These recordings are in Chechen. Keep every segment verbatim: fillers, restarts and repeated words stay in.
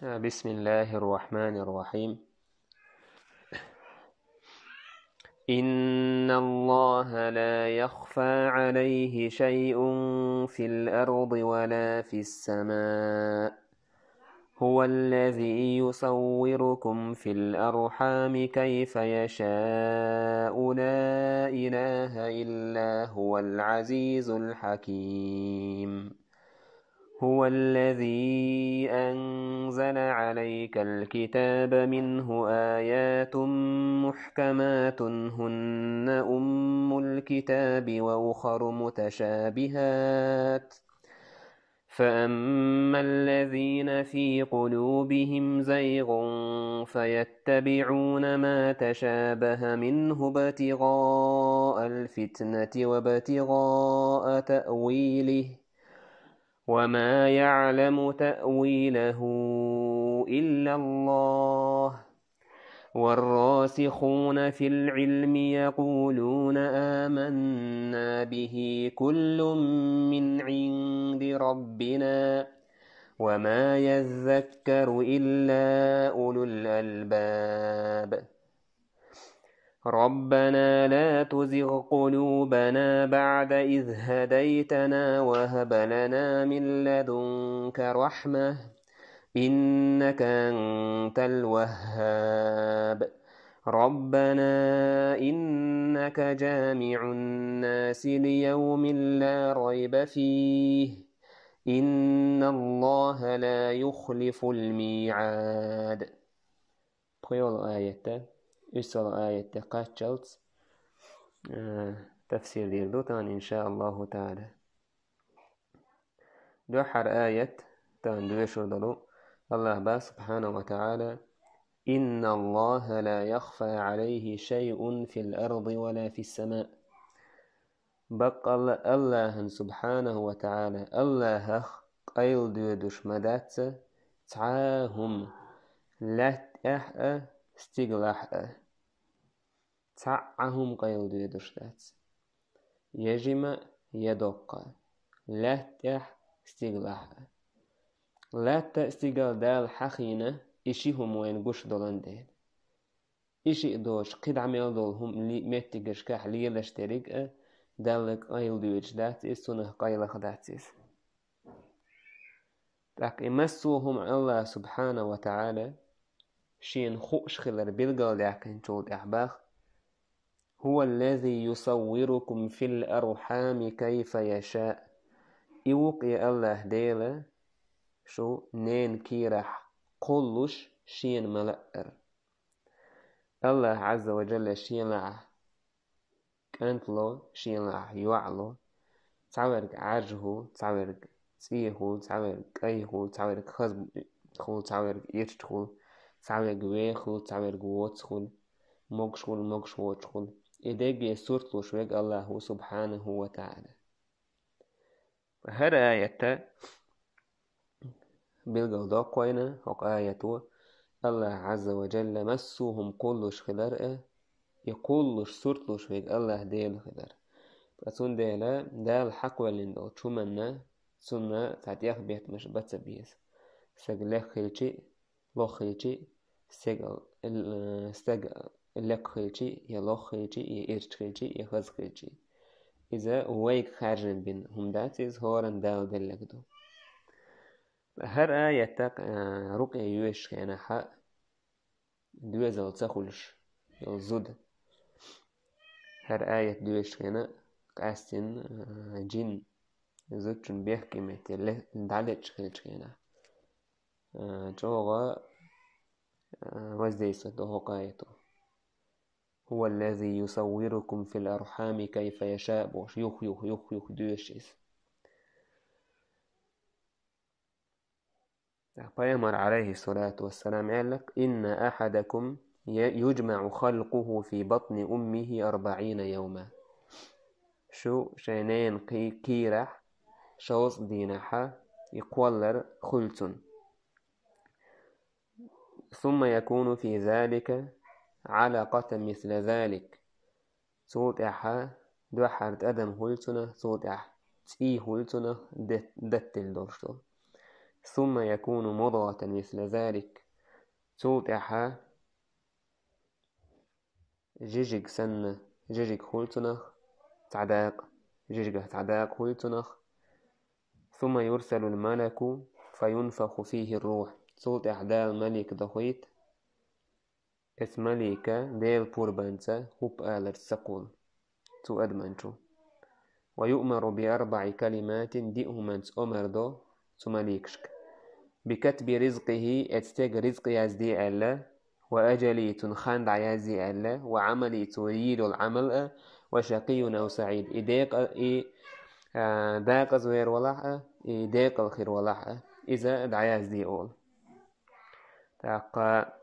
بسم الله الرحمن الرحيم. إن الله لا يخفى عليه شيء في الأرض ولا في السماء. هو الذي يصوركم في الأرحام كيف يشاء. لا إله إلا هو العزيز الحكيم. هو الذي أنزل عليك الكتاب منه آيات محكمات هن أم الكتاب وأخر متشابهات. فأما الذين في قلوبهم زيغ فيتبعون ما تشابه منه ابتغاء الفتنة وابتغاء تأويله وما يعلم تأويله إلا الله. والراسخون في العلم يقولون آمنا به كل من عند ربنا وما يذكر إلا أولو الألباب. ربنا لا تزغ قلوبنا بعد إذ هديتنا وهب لنا من لدنك رحمة إنك أنت الوهاب. ربنا إنك جامع الناس ليوم لا ريب فيه إن الله لا يخلف الميعاد. Пхуьйолу аятта, уьссалгӀа аятта кхаччалц, э, тафсир дийр ду тахана, иншааллаху таала. Дуьххьара аят тахана доьшур долу Аллах бах субхьанаху ва таала: «Инна Аллаха ла яхфа алайхи шайъун фил арди ва ла фис сама». Баккъалла Аллахьан субхьанаху ва таала, Аллахьах къайладоьдуш ма дац цхьа а хӀума, лаьтта тӀехь а, стигалахь а. Цхьа а хӀума къайладоьдуш дац. Я жима, я доккха. Лаьтта тӀехь, стигалахь а. Лаьтта а, стигал а Дала хьахийна, и ши хӀума вайна гуш долан дела. И шиъ доцуш, кхидӀа мел долу хӀума ли-, меттигашкахь лелаш дерриг а Далла къайладоьдуш дац иза, цунах къайлаха дац иза. ТӀаккха и массо а хӀума Аллах субхьанаху ва таала шена хууш хилар билгалдаьккхинчул тӀаьхьа бах: «Хува аллази юсаввирукум фил архьами кайфа яша». И ву-кх и Аллах Дела, шу ненан кийрахь кхуллуш шена ма-лаъара. Аллах Ӏазза ва Джалла шен лаахь кӀант ло, шен лаахь йоӀ ло, цхьаверг Ӏаьржа хуьлу, цхьаверг цӀе хуьлу, цхьаверг кӀай хуьлу, цхьаверг хаза хуьлу, цхьаверг ирча хуьлу, цхьаверг веха хуьлу, цхьаверг воца хуьлу, могуш хуьлу, могуш воцуш хуьлу. И дерриге сурт луш верг Аллах ву субхьанаху ва таала. ХӀара аятта билгал доккхойна хӀокху аято Аллах Ӏазза ва Джалла массо а хӀума кхуллуш хилар а, и кхуллуш сурт луш верг Аллах Дела хилар. Ткъа цундела Дала хьакхвеллина долчу хӀуманна цунна цхьа тӀехбеттамаш бан ца беза. Стаг леха хилчи а, лоха хилчи а, стаг, э, стаг лекха хилчи а, я лоха хилчи а, я ирча хилчи а, я хаза хилчи а. Иза вайга хаьржина бина хӀума дац, иза хӀоранна Дала деллаг ду. ХӀара аятта, э, рукъе йоьшуш хенахь, доьзал ца хуьлуш йолу зуда. ХӀара аят доьшуш хенахь, къаьстина, э, джин зудчун бехке метте ле-, дӀалечкъаш хилчу хенахь, э, чӀогӀа, э, воздействовать до хӀокху аято. «Хува аллази юсаввирукум фил архьами кайфа яша», бохуш, юх-юх, юх-юх доьшуш иза. Пайхамар, алейхиссалату вассалам, аьлла: «Инна ахадакум я-, юджмаъу халкъуху фи батни уммихи арбаъина явма». Шу шайн ненан кхи-, кийрахь шовзткъа дийнахьа и кхоллар хуьлу цунна. «Сумма якуну фи залика алакъатан мисла залик». Цул тӀаьхьа дуьххьара тӀадам хуьлу цунах, цул тӀаьхьа цӀий хуьлу цунах, дет-, даттина долуш долу. ثم يكون مضغة مثل ذلك. Цул тӀаьхьа жижиг санна, жижиг хуьлу цунах, цхьа дакъа, жижигах цхьа дакъа хуьлу цунах. ثم يرسل الملك فينفخ فيه الروح. Цул тӀаьхьа Дала малик дохуьйту, эцу малика Делан пурбанца хӀуп аларца сакхуьлу цу адаман чу. ويؤمر بأربع كلمات, диъ хӀуманца омар до цу маликашка: بكتب رزقه, эцу стеган ризкъ язде аьлла, وأجله, цуьнан хан дӀаязде аьлла, وعمله, цо йийр йолу Ӏамал а, وشقي أو سعيد, и декъа-, и, а, декъаза вер валахь а, и декъала хир валахь а, иза дӀаязде олу. ТӀаккха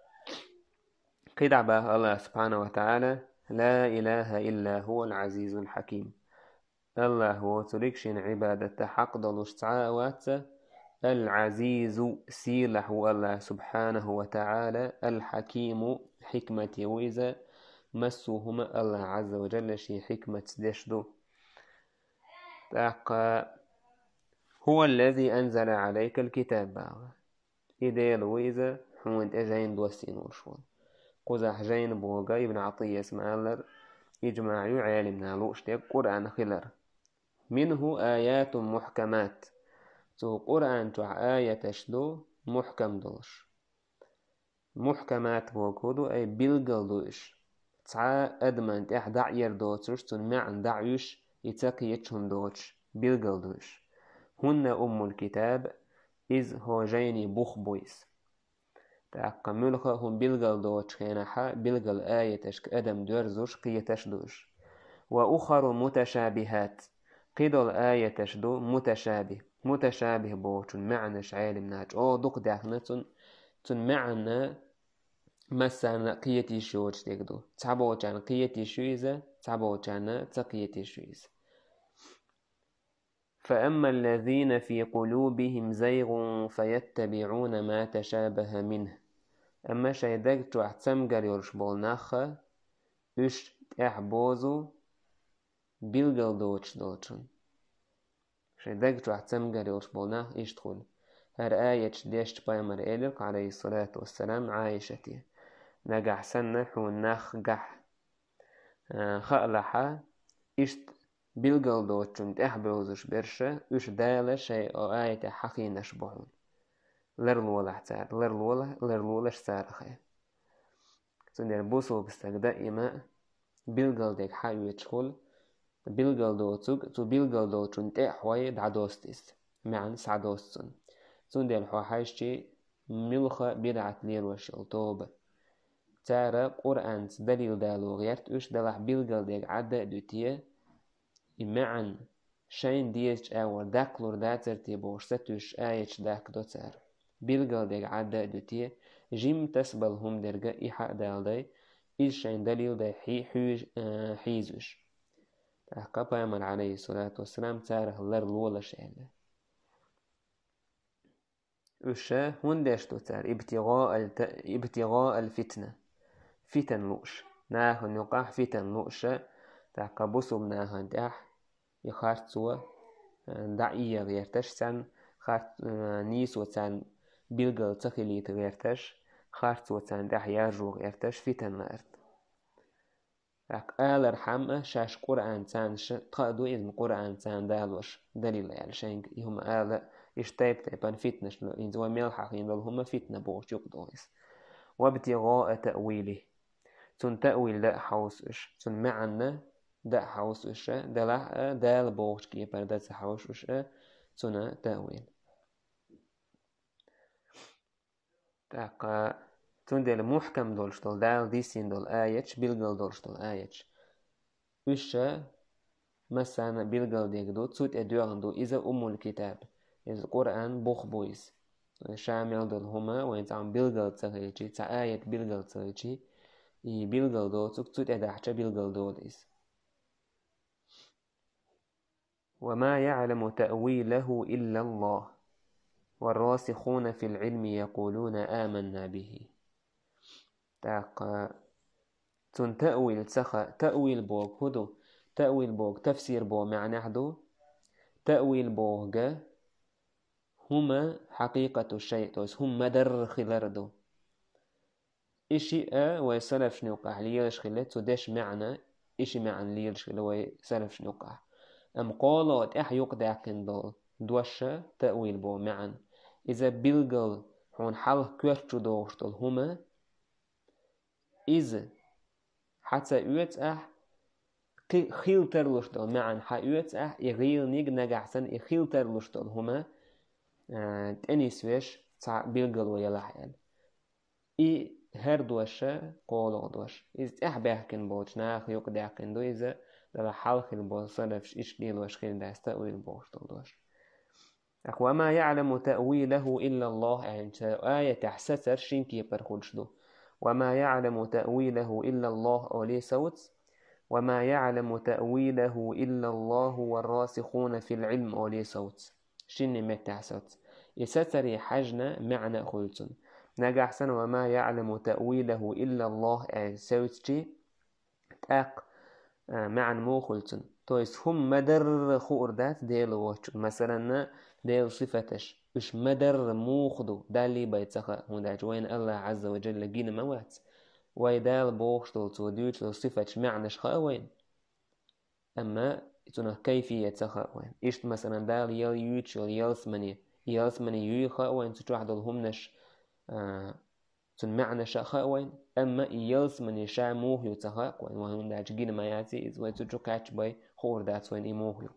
кхидӀа боху Аллах субхьанаху ва таӀала: لا إله إلا هو العزيز الحكيم. Аллах воцург шена Ӏибадатта хьакъ долуш цхьа а вац, Ал-Ӏазизу, сийлахь ву Аллах субхьанаху ва таӀала, Ал-Хьакиму, хьикмате ву иза, массо а хӀума Аллах Ӏазза ва Джалла шен хьикматца деш ду. ТӀаккха: هو الذي أنزل عليك الكتاب, боху. И Дела ву иза, хьуна тӀе жайна доссийна волуш волу. Кхузахь жайна боху Ибн Ӏатийяс ма-аллара, иджмаъ ю Ӏелимна лууш дерг Къуръан хилар. منه آيات محكمات. Цу Къуръан чохь аяташ ду мухкам долуш. Мухкамат боху ду, ай билгал ду уьш. Цхьа а адаман тӀехь дӀа а ер доцуш, цуьнан маьӀна дӀа а уьш, и ца кхеташ хӀума доцуш, билгал ду уьш. هن أم الكتاب, иза хӀо жайни бух бу иза. ТӀаккха муьлхха а хӀума билгал доцучу хенахь а билгал аяташка адам доьрзуш, кхеташ а ду уьш. وأخر متشابهات. Кхидолу аяташ ду муташабих. Муташабих бохучун маьӀнаш Ӏелимна чӀогӀа дукха даьхна, цун, цун маьӀна массарна а кхетийш йоцуш дерг ду. Цхьаболчарна кхетийш ю иза, цхьаболчарна ца кхетийш ю иза. فأما الذين في قلوبهم زيغ فيتبعون ما تشابه منه. Амма шайн даг чохь цамгар йолуш болу нах, уьш тӀаьхьа бозу билгал доцуш долчун. Шайн даг чохь цамгар йолуш болу нах иштта хуьлу. ХӀара аяташ дешча пайхамара элира, Ӏалайхиссалату вассалам, Ӏайшате: нагахь санна хьуна нах гахь, а, хаалахьа, иштта билгал доцучун тӀаьхьа бевзаш берш, уьш Дала шайн о аятехь хьахийнарш бу хьуна. Ларлолахь цара, ларлола-, ларлолаш царах. Цундела бусулба стаг даима билгал дерг хьаоьцуш хуьлу, билгал доцург, цу билгал долчун тӀе а хьой дӀадоста иза, маьӀна схьадоста цунна. Цундела хьо хьаьжчи муьлхха а бидӀат лелош йолу тоба. Цара Къуръанца далил дало гӀерта уьш, делахь билгал дерг Ӏадда а дуьте, и маьӀна шайна дезачу агӀор даккхалур дацара те бохуш сатуьйсуш аяташ дахкадо цара. Билгал дерг Ӏадда а дуьте, жимма тасабала хӀума дерг а и хьа а даладай, иза шайна далил дай хьи-, хьуьйж-, а, хьийза уьш. ТӀаккха пайхамар, Ӏалайхиссалату вассалам, царах ларлолаш аьлла. Уьш хӀунда деш ду цара? ابتغاء الت-، ابتغاء الفتنة. Фитан лууш. Нахана юкъахь фитан лууш, тӀаккха бусулба нахана тӀехь и харцо, э, дӀаийя гӀерташ царна, харц-, э, нийсо царна билгал ца хилийта гӀерташ, харцо царна тӀехь яржо гӀерташ фитан лаарт. ТӀаккха алархьама шаьш Къуръан царна ш-, тха а ду иза Къуръан царна далош далил аьлла шайга. И хӀума ала, иштта тайп-тайпана фитнаш ло, хӀинца вай мел хьахийна долу хӀума фитна бохучу юкъа догӀу иза. وابتغاء تأويله. Цунна таъвил дан а хьовсу уьш, цунна маьӀна дан а хьовсу уьш, делахь а, Дала бохучу кепара дан ца хьовсу уьш, цунна таъвил. ТӀаккха цундела мухкам долуш долу, Дала диссийна долу аяташ, билгал долуш долу аяташ. Уьш массарна а билгал дерг ду, цу тӀе доьгӀна ду иза Уммул Китаб. Иза Къуръан бух бу иза. Ша мел долу хӀума вайн цхьа билгал ца хилчи, цхьа аят билгал ца хилчи, и билгал доцург цу тӀе дахча билгал долу иза. وما يعلم تأويله إلا الله والراسخون في العلم يقولون آمنا به. ТӀаккха цунна таъвил ца ха-, таъвил боху хӀун ду? Таъвил боху тафсир боху маьӀнехь ду. Таъвил боху га хӀума хьакъикъату шай, то есть хӀума ма-дарра хилар ду. И шиъ вай салафашна юкъахь лелаш хилла, цу дешан маьӀна, и ши маьӀна лелаш хилла вай салафашна юкъахь. Амма кхоалгӀа тӀехь юкъадаьккхина долу дош, таъвил боху маьӀна. Иза билггал хьуна хьалха коьрта чу догӀуш долу хӀума, иза хьан ца оьцу ахь, кхи-, хила тарлуш долу маьӀна хьан оьцу ахь, и гӀийланиг нагахь санна и хила тарлуш долу хӀума, а, тӀенисвеш цхьа билгало ялахь аьлла. И хӀара дош, кхоалгӀа дош. Иза тӀехь баьхкина болчу наха юкъадаьккхина ду иза, делахь хьалха хилла болу салафаш иштта лелош хир дац таъвил бохуш долу дош. ТӀаккха «وما يعلم تأويله إلا الله» аьллачу аятехь сацар шина кепара хуьлуш ду. «وما يعلم تأويله إلا الله» олий совц. «وما يعلم تأويله إلا الله والراسخون في العلم» олий совц. Шинне меттехь соц. И сацаре хьаьжна маьӀна а хуьлу цунна. Нагахь санна «وما يعلم تأويله إلا الله» аьлла совцчи, тӀаккха, а, маьӀна муха хуьлу цунна? То есть хӀума ма-дарра хуур дац Дела воцчу. Масалан, Делан сифаташ, уьш ма-дарра муха ду, Далла бен ца хаьа, хӀунда аьлча вайна АллахӀ Ӏазза ва Джалла гина ма вац. Вай Дала бохуш долу, Цо дуьйцуш долу сифаташ маьӀнаш хаьа вайна. Амма цунах кайфият ца хаьа вайна. Иштта, масалан, Дала ял юьйцуш йолу ялсамани. Ялсамани юй хаьа вайна, цу чохь долу хӀуманаш, а, цуьнан маьӀнаш а хаьа вайна. Амма и ялсамани ша муха ю ца хаьа вайна, вай хӀунда аьлча гина ма яц иза, вай цу чу кхаьчча бен хуур дац вайна и муха ю.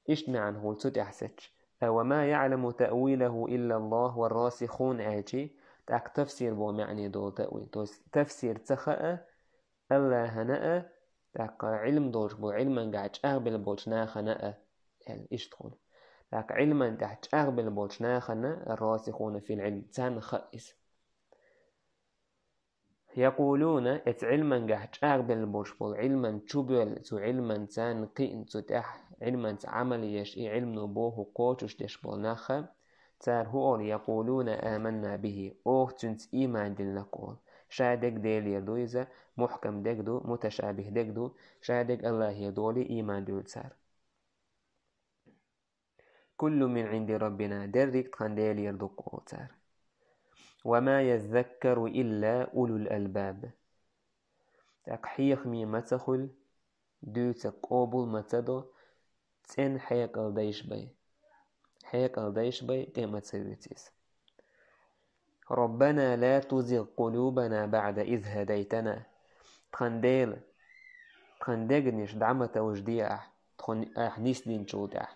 Иштта маьӀна хуьлу цу тӀехь сецча. А, «وما يعلم تأويله إلا الله والراسخون» аьлчи, тӀаккха тафсир боху маьӀне долу таъвил. То есть тафсир ца хаьа, АллахӀана а, тӀаккха Ӏилма долуш бу, Ӏилманехь чӀагӀбелла болчу нахана а, аьлла, иштта хуьлу. ТӀаккха Ӏилман тӀехь чӀагӀбелла болчу нахана, الراسخون في العلم, царна хаьа иза. «يقولون», эцу Ӏилманехь чӀагӀбелла болуш болу, Ӏилман чу боьлла, цу Ӏилман царна кхиъна, цу тӀехь Ӏилманца Ӏамал еш, и Ӏилмано бохург кхочуш деш болу нах, цара хӀун олу: «يقولون آمنا به», оха цуьнца ийман диллина олу. Ша дерг Делера ду иза, мухькам дерг ду, муташабих дерг ду, ша дерг АллахӀера долий ийман дуьллу цара. «كل من عند ربنا», дерриг тхан Делера ду олу цара. «وما يذكر إلا أولو الألباب». ТӀаккха хьехаме ма ца хуьлу, дуьйцург къобал ма ца до, цӀена хьекъал дайш бен. Хьекъал дайш бен, тӀе ма ца вуьйцу иза. «ربنا لا تزغ قلوبنا بعد إذ هديتنا». Тхан Дела, тхан дегнаш дӀа ма товжаде ахь, тхуна ахь нисдинчул тӀаьхьа.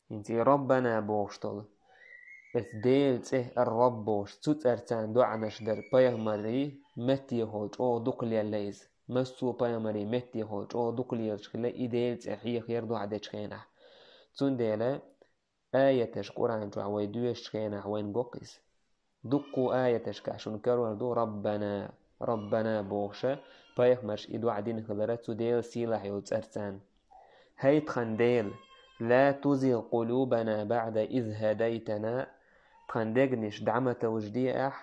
ХӀинца и «Раббана» бохуш долу, эцу Делан цӀе, «Ар-Рабб» бохуш, цу цӀарца доӀанаш дара пайхамарийн меттехула чӀогӀа дукха лелла иза. Массо а пайхамарийн меттехула чӀогӀа дукха лелаш хилла и Делан цӀе хьехаяр, доӀа дечу хенахь. Цундела аяташ Къуръан чохь вай доьшучу хенахь вайна го-кх иза. Дуккха а аяташкахь шуна карор ду: «Раббана, Раббана», бохуша, пайхамарша и доӀа дина хилара цу Делан сийлахь йолу цӀарца. ХӀай тхан Дела, «لا تزغ قلوبنا بعد إذ هديتنا», тхан дегнаш дӀа ма товжаде ахь,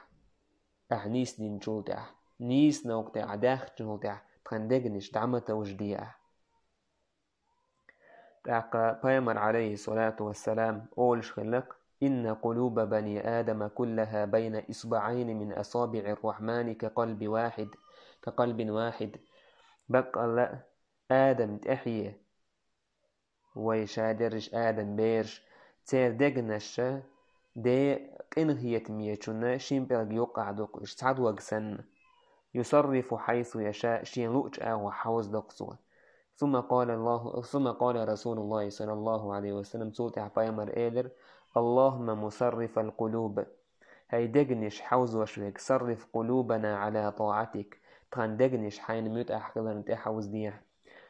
ахь нийсдинчул тӀаьхьа, нийсанал тӀаьхьа, даьхначул тӀаьхьа тхан дегнаш дӀа ма товжаде ахь. ТӀаккха пайхамар, Ӏалайхиссалату вассалам, олуш хилла-кх: «إن قلوب بني آدم كلها بين إصبعين من أصابع الرحمن كقلب واحد، كقلب واحد». Баккъалла а, Адам тӀаьхье, вай ша дерриш Адам бераш, церан дегнаш Ден къинхетамечунна шин пӀелг юккъехь ду-кх уьш, цхьа дог санна. «يصرف حيث يشاء», шен луъучу агӀор хьовзадо-кх цо. ثم قال الله، ثم قال رسول الله صلى الله عليه وسلم، цул тӀаьхьа пайхамар элира: «اللهم مصرف القلوب». ХӀай дегнаш хьовзош верг, «صرف قلوبنا على طاعتك», тхан дегнаш хьайна муьтӀахь хиларна тӀе хьовзадехьа.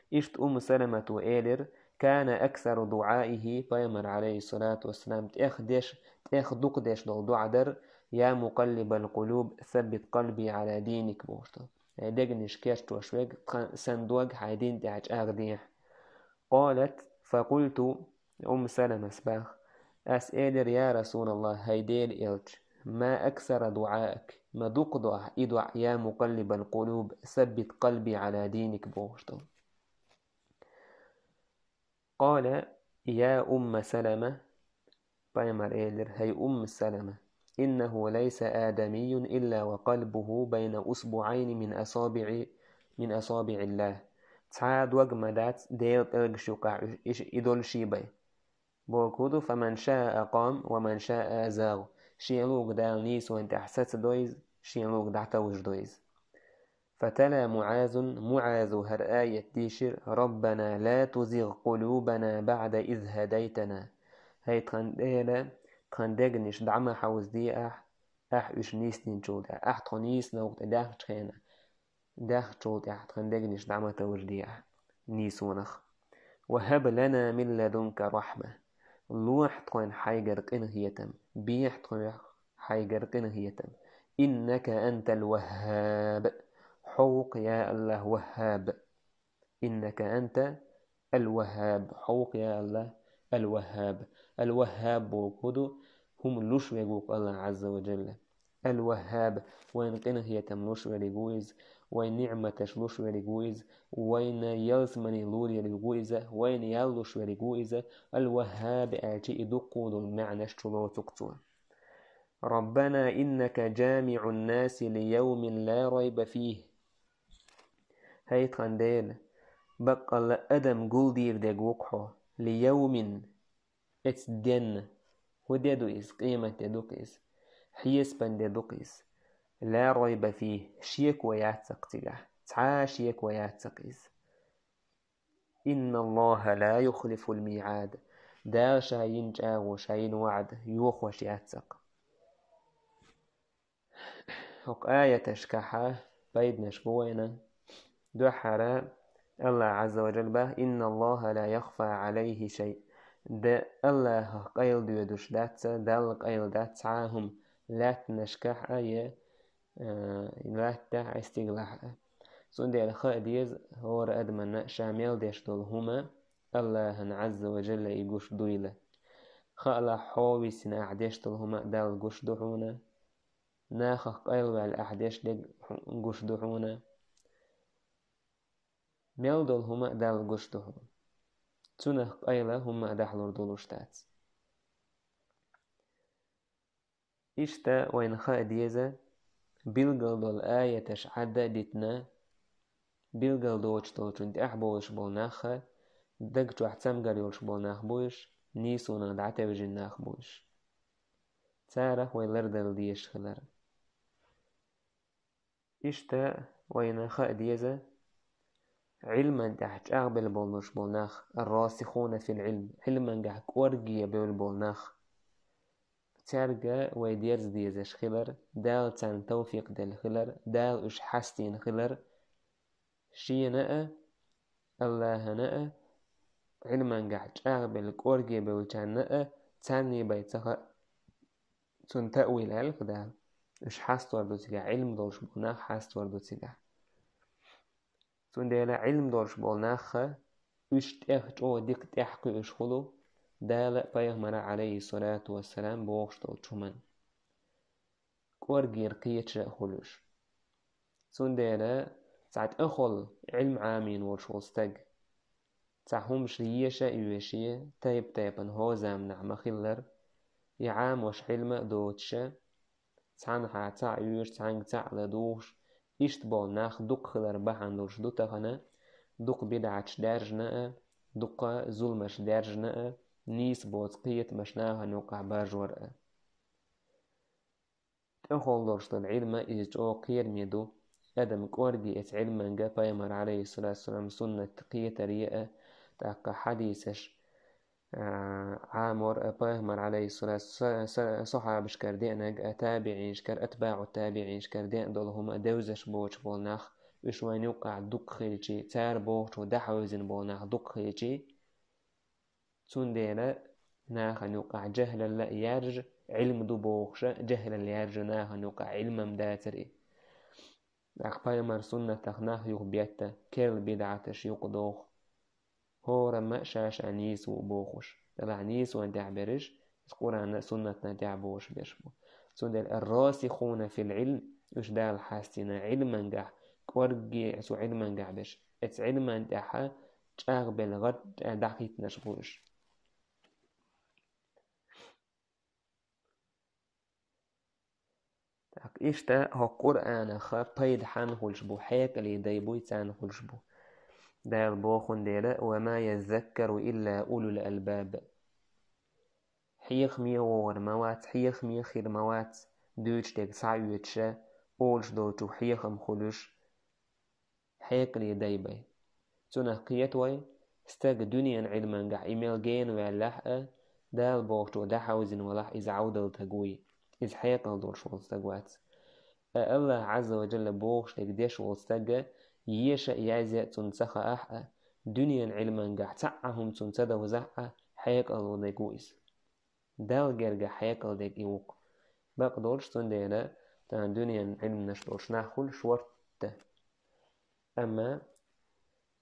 Иштта Умму Саламата элира: «كان أكثر دعائه», пайхамар, Ӏалайхиссалату вассалам, тӀех деш, тӀех дукха деш долу доӀа дара: «يا مقلب القلوب ثبت قلبي على دينك», бохуш долу. ХӀай дегнаш кечдеш верг, тхан, сан дог хьайн дин тӀехь чӀагӀдехьа. قالت: فقلت، Умму Саламас боху: «Ас элира: يا رسول الله, хӀай Делан элча, ما أكثر دعائك, ма дукха ду ахь и доӀа, يا مقلب القلوب ثبت قلبي على دينك», бохуш долу. قال: يا أم سلمة، Пайхамара элира: «ХӀай Умму Салама, إنه ليس آدمي إلا وقلبه بين أصبعين من أصابع، من أصابع الله». Цхьа дог ма дац Делан пӀелгаш юкъахь уьш, иш, и долуш бен. Бохург ду: «فمن شاء قام ومن شاء زاغ». Шен лугу Дала нийсонан тӀехь сацадо иза, шен лугу дӀатовжадо иза. فتلا معاذ، МуӀаза хӀара аят дийшира: «ربنا لا تزغ قلوبنا بعد إذ هديتنا». ХӀай тхан Дела, тхан дегнаш дӀа ма хьовзаде ахь, ахь уьш нийсдинчул тӀаьхьа, ахь тхо нийсонах тӀе даьхначу хенахь, даьхначул тӀаьхьа тхан дегнаш дӀа ма товжаде ахь нийсонах. «وهب لنا من لدنك رحمة». Лохьа тхойн хьайгара къинхетам, бехьа тхойх хьайгара къинхетам. «إنك أنت الوهاب». Хьо ву-кх, я АллахӀ, ВахӀхӀаб. «إنك أنت الوهاب». Хьо ву-кх, я АллахӀ, АлвахӀхӀаб. АлвахӀхӀаб бохург ду, хӀума луш верг ву-кх АллахӀ Ӏазза ва Джалла. АлвахӀхӀаб, вайна къинхетам луш верг ву иза, вайна ниӀматаш луш верг ву иза, вайна ялсамани лур ерг ву иза, вайна ял луш верг ву иза. АлвахӀхӀаб аьлча, и дуккха долу маьӀнаш чу лоцу-кх цо. «ربنا إنك جامع الناس ليوم لا ريب فيه». ХӀай тхан Дела, баккъалла адам гулдийр дерг ву-кх хьо, «ليوم», эцу денна. ХӀун де ду иза? Къемат де ду-кх иза. Хьесапан де ду-кх иза. «لا ريب فيه», шеко яц-кх цигахь, цхьа а шеко яц-кх иза. «إن الله لا يخلف الميعاد». Дала Ша йина чӀагӀо, Ша йина ваӀда йохош яц-кх. ХӀокху аяташкахь пайданаш бу вайна. Дуьххьара АллахӀ Ӏазза ва Джалла боху: «إن الله لا يخفى عليه شيء». Д-, АллахӀах къайладоьдуш дац, Далла къайла дац цхьа а хӀума, лаьттанашкахь а я, а, лаьттахь а, стигалахь а. Цундела хаа деза хӀора адамна ша мел деш долу хӀума АллахӀана Ӏазза ва Джалла и гуш дуйла. Хаалахь, хьо висина ахь деш долу хӀума Далла гуш ду хьуна. Нахах къайлаваьлла ахь деш дерг хьу-, гуш ду хьуна. Мел долу хӀума Далла гуш ду хьуна. Цунах къайла хӀумма а дахьалур долуш дац. Иштта вайна хаа деза, билгал долу аяташ Ӏадда а дитина, билгал доцуш долчун тӀехь болуш болу нахха, даг чохь цамгар йолуш болу нах бу уьш, нийсонах дӀатевжина нах бу уьш. Царах вай лардала дезаш хилар. Иштта вайна хаа деза, Ӏилман тӀехь чӀагӀбелла болуш болу нах, الراسخون في العلم, Ӏилмангахь кӀорге бевлла болу нах. Цаьрга вай дерза дезаш хилар, Дала царна тавфикъ делла хилар, Дала уьш хьастийна хилар, Шена а, АллахӀана а, Ӏилмангахь чӀагӀбелла кӀорге бевллачарна а, царний бен ца хаьа. Цунна таъвил аьлла-кх Дала. Уьш хьастор ду цигахь, Ӏилма долуш болу нах хьастор ду цигахь. Цундела Ӏилма долуш болу нахха, уьш тӀех чӀогӀа дика тӀаьхьакхуьуш хуьлу Дала а, Пайхамара а, Ӏалайхиссалату вассалам, бохуш долчу хӀуманна. КӀоргера кхеташ а хуьлу уьш. Цундела цхьа тӀехула Ӏилма Ӏамийна волуш волу стаг, цхьа хӀумаш еша а йоьший, тайп-тайпана хӀокху заманахь ма-хиллара, и Ӏамош Ӏилма а доцуша, цхьанхьа цхьаъ йоьшу, цхьаьнга цхьаъ ладугӀуш, иштта болу нах дукха хилар бахьана долуш ду тахана, дукха бидӀаташ даьржина а, дукха зуламаш даьржина а, нийса боцу кхетамаш нахана юккъахь баржор а. ТӀехула долуш долу Ӏилма иза чӀогӀа кхераме ду, адам кӀорге эца Ӏилманга, Пайхамар, Ӏалайхиссалату вассалам, суннат кхетар а, тӀаккха хьадисаш, а, Ӏамор а, Пайхамар, Ӏалайхиссалату, са-, са-, сахьабашкара деанарг а, табиӀинашкара, атбаӀу табиӀинашкара деана долу хӀума девзаш боцуш болу нах, уьш вайна юккъахь дукха хилчий, цара бохучух дӀахьевзина болу нах дукха хилчий, цундела нахана юккъахь жахӀлалла а яьржа, Ӏилма ду бохуша, жахӀлалла яьржа нахана юккъахь Ӏилма-м дацара и. ТӀаккха Пайхамар суннатах нах юхабетта, керла бидӀаташ юкъадоху. ХӀорамма а ша-ша нийса ву бохуш. Делахь нийсонан тӀехь берш, иза Къуръанан а, суннатан а тӀехь бохуш берш бу. Цундела الراسخون في العلم, уьш Дала хьастийна Ӏилмангахь, кӀорге цу Ӏилмангахь берш, эца Ӏилман тӀехь чӀагӀбелла гӀад дӀахӀиттинарш бу уьш. ТӀаккха иштта хӀокху Къуръанах пайда хьанна хуьлуш бу, хьекъале дай буй царна хуьлуш бу. Дала бохун дела: «Ва ма яззаккару илла улул албаб». Хьехаме вогӀур ма вац, хьехаме хир ма вац, дуьйцуш дерг схьаоьцуша, олуш долчух хьехам хуьлуш, хьекъале дай бай. Цунах кхета вай, стаг дуьненан Ӏилмангахь и мел гена ваьллахь а, Дала бохучо дӀахьовзина валахь, иза Ӏовдал стаг вуй, иза хьекъал долуш волу стаг вац. Ткъа Аллах Ӏазза ва Джалла бохуш дерг деш волу стаг, еша а, язъя а цунна ца хаахь а, дуьненан Ӏилмангахь цхьа а хӀума цунна ца довзахь а, хьекъал долу стаг ву иза. Далла гергахь хьекъал дерг и ву-кх. Бакъ долуш, цундела тахана дуьненан Ӏилманаш долуш нах хуьлу шортта. Амма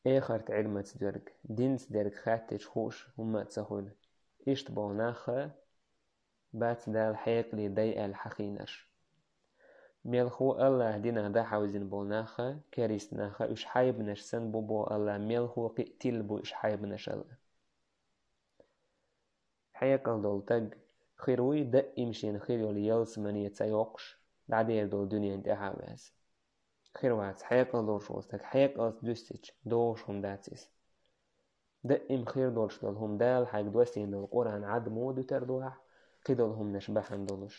эхарт Ӏилмаца дерг, динца дерг хаьттича хууш хӀумма а ца хуьлу. Иштта болу нах а бац Дала хьекъале дай аьлла хьахийнарш. Мелхо Аллах динах дӀахьовзина болу нах а, керист нах а, уьш хьайбанаш санна бу боху Аллах, мелхо кхин а тилла бу уьш хьайбанашалла. Хьекъал долу стаг хир вуй, даим шена хир йолу ялсамане ца йоккхуш, дӀадер долу дуьненна тӀаьхьа а ваьзна. Хир вац хьекъал долуш волу стаг, хьекъалца дуьстича, догӀуш хӀума дац иза. Даим хир долуш долу хӀума Дала хьайга доссийна долу Къуръан Ӏад муха дуьтур ду ахь, кхидолу хӀуманаш бахьана долуш.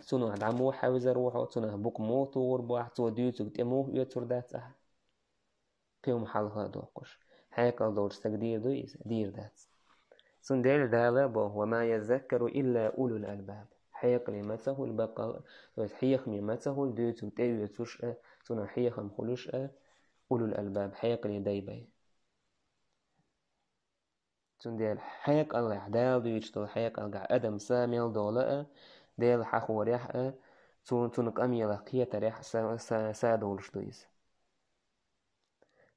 Цунах дӀа муха хьаьвзар ву хьо, цунах букъ муха тухур бу ахь, цо дуьйцург тӀе муха оьцур дац ахь. Кхин хӀума хьалха а доккхуш. Хьекъал долчу стага дийр дуй иза? Дийр дац. Цундела Дала а боху: «Ва ма яззаккару илла улул албаб». Хьекъале ма ца хуьлу баккъал, то есть хьехаме ма ца хуьлу дуьйцург тӀеоьцуш а, цунах хьехам хуьлуш а, улул албаб, хьекъале дай бай. Цундела хьекъалехь, Дала дуьйцуш долу хьекъалгахь адам са мел долу а, Дела хьахорехь а, цунна, цунна къамелах кхетарехь а са, са, са долуш ду иза.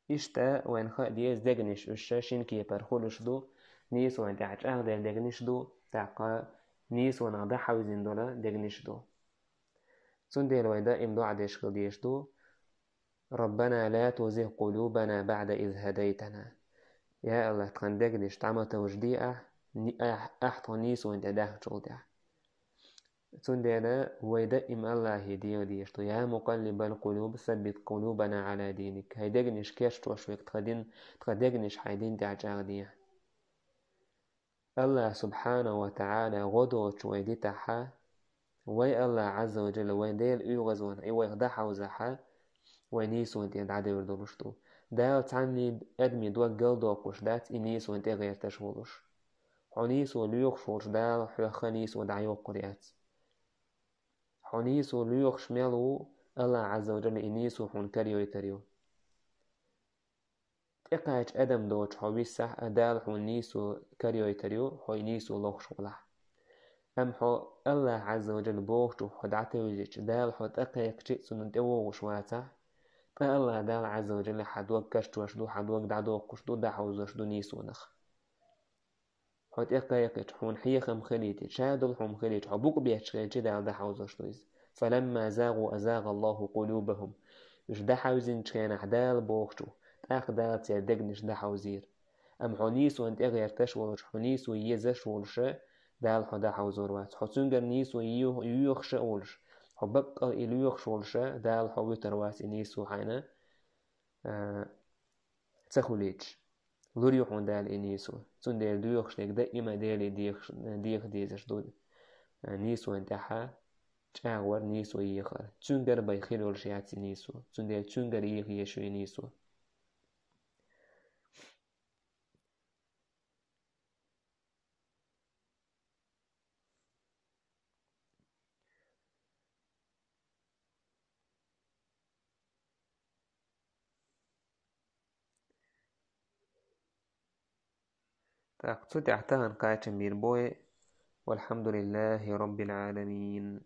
Иштта вайна хаа деза дегнаш уьш шина кепара хуьлуш ду, нийсонан тӀехь чӀагӀделла дегнаш ду, тӀаккха нийсонах дӀахьовзина долу дегнаш ду. Цундела вай даим доӀа деш хила дезаш ду: «Раббана ла тузигъ къулубана баъда из хӀадайтана». Я Аллах, тхан дегнаш дӀа ма товжаде ахь, ни-, ахь, ахь тхо нийсонан тӀе даьхначул тӀаьхьа. Цундела вай даим Аллахе дегӀ дезаш ду: «Я мукъаллибал къулуб, саббит къулубана Ӏала диник». ХӀай дегнаш кечдеш верг, тхан дин, тхан дегнаш хьайн дин тӀехь чӀагӀде. Аллах субхьанаху ва таӀала гӀо доцуш вай дитахьа, вай Аллах Ӏазза ва Джалла вайн Дела оьгӀазвахана, и вайх дӀахьовзахьа, вай нийсонан тӀе дӀадевр долуш ду. Дала цхьанний адамийн дог галдоккхуш дац и нийсонан тӀе гӀерташ волуш. Хьо нийсо лоьхуш волчу Дала хьоьх нийсо дӀайоккхур яц. Хьо нийсо лоьхуш мел ву, Аллах Ӏазза ва Джалла и нийсо хьуна карайойтур ю. ТӀекхача адам доцуш хьо виссахь а, Дала хьуна нийсо карайойтур ю, хьо и нийсо лохуш волахь. Амма хьо Аллах Ӏазза ва Джалла бохучух хьо дӀатевжича, Дала хьо тӀекхайкхича а цунна тӀевогӀуш вацахь, ткъа Аллах Дала Ӏазза ва Джалла хьан дог карчош ду, хьан дог дӀадоккхуш ду, дӀахьовзош ду нийсонах. Хьо тӀекхайкхича, хьуна хьехам хилийта, ша долу хьуна хилийта, хьо букъ бетташ хилча, Дала дӀахьовзош ду иза. «Фаламма загӀу азагӀа Аллаху къулубахум». Уьш дӀахьовзинчу хенахь Дала бохучу, тӀаккха Дала церан дегнаш дӀахьовзийра. Амма хьо нийсонан тӀе гӀерташ волуш, хьо нийсо езаш волуша, Дала хьо дӀахьовзор вац. Хьо цуьнгара нийсо йо-, йоьхуша а волуш, хьо баккъал и лоьхуш волуша, Дала хьо вуьтур вац и нийсо хьайна, а, ца хуьлуьйтуш. Лур ю хьуна Дала и нийсо. Цундела доьхуш дерг даима Деле дехаш, деха дезаш ду. Нийсонан тӀаьхьа чӀагӀвар, нийсо ехар. Цуьнгара бен хир йолуш яц и нийсо. Цундела цуьнгара еха езаш ю и нийсо. Так, цу тӀехь тахана кхачам бийр бу вай. Валхьамдулиллахи Роббил Ӏаламин.